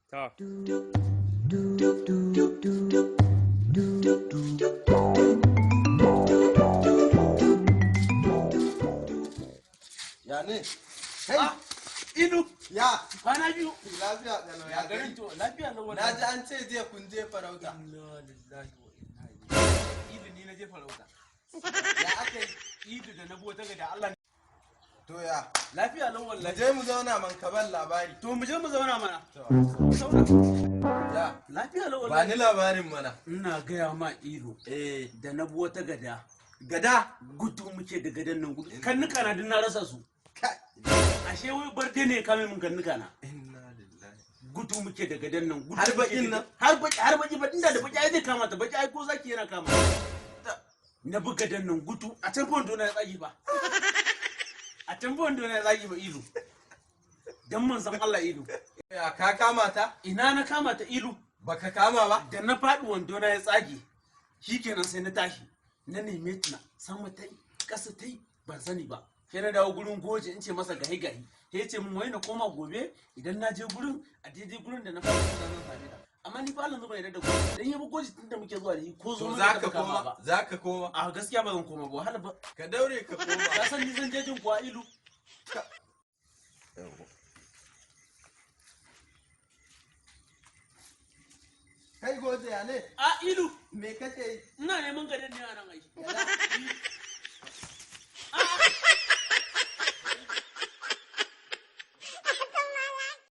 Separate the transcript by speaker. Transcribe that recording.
Speaker 1: Ta.
Speaker 2: Ya ne? Kai!
Speaker 3: Ah, Ilu,
Speaker 2: Ya!
Speaker 3: kwana biyu.
Speaker 2: Lafiya kalau
Speaker 3: Ya
Speaker 2: ya
Speaker 3: garin
Speaker 2: gari.
Speaker 3: to, lafiya lau
Speaker 2: Na
Speaker 3: wallahi.
Speaker 2: ji an ce jiya kun je farauta.
Speaker 3: Inna lillahi wa inna ilaihi. Ilu ni na je farauta.
Speaker 2: Ya aka yi?
Speaker 3: Ilu da na bi wata gada Allah.
Speaker 2: To ya.
Speaker 3: Lafiya lau
Speaker 2: Mu
Speaker 3: wallahi.
Speaker 2: je mu zauna man ka ban labari.
Speaker 3: To mu je mu zauna mana.
Speaker 2: To.
Speaker 3: Mu zauna.
Speaker 2: Ya.
Speaker 3: Lafiya lau
Speaker 2: Ba
Speaker 3: wallahi.
Speaker 2: ni labarin mana.
Speaker 3: Ina gaya ma Ilu
Speaker 2: Eh.
Speaker 3: da na bi wata gada.
Speaker 2: Gada.
Speaker 3: Gudu muke da gadan nan gudu. Kannuka na duk na rasa su.
Speaker 2: Kai.
Speaker 3: Ashe wai barde ne ya kame min kannuka na.
Speaker 2: Inna lillahi.
Speaker 3: Gudu muke da gadan nan gudu.
Speaker 2: Har
Speaker 3: muke
Speaker 2: baƙin
Speaker 3: da-
Speaker 2: nan?
Speaker 3: Har baki har baki ba inda da baki ai zai kama ta baki ai ko zaki yana kama. Na bi gadan nan gudu a can fa na ya tsagi ba. A can fa na ya tsagi ba Ilu. Dan manzon Allah Ilu.
Speaker 2: Ya ka kama ta?
Speaker 3: Ina na kama ta Ilu.
Speaker 2: Baka kama ba?
Speaker 3: Da na faɗi wando na ya tsage. Shikenan sai na tashi. Na neme ta sama ta yi ƙasa ta yi ban sani ba. Sai na dawo gurin goje in ce masa gahi gahi. Sai ya ce min wai na koma gobe idan na je gurin a daidai gurin da na faɗi suna zan same ta. Amma ni fa Allah ban yarda da goje. Dan yabo goje tunda muke zuwa da shi ko zo
Speaker 2: To
Speaker 3: mun
Speaker 2: za
Speaker 3: taɓa
Speaker 2: ka
Speaker 3: kama
Speaker 2: koma?
Speaker 3: ba.
Speaker 2: Za ka koma?
Speaker 3: A gaskiya ba zan koma ba wahala ba.
Speaker 2: Ka daure ka koma.
Speaker 3: Ka san ni zan jejin kuwa Ilu.
Speaker 2: Kai goje ya ne?
Speaker 3: A Ilu
Speaker 2: Me kake yi?
Speaker 3: ina neman gadan ne a nan ai.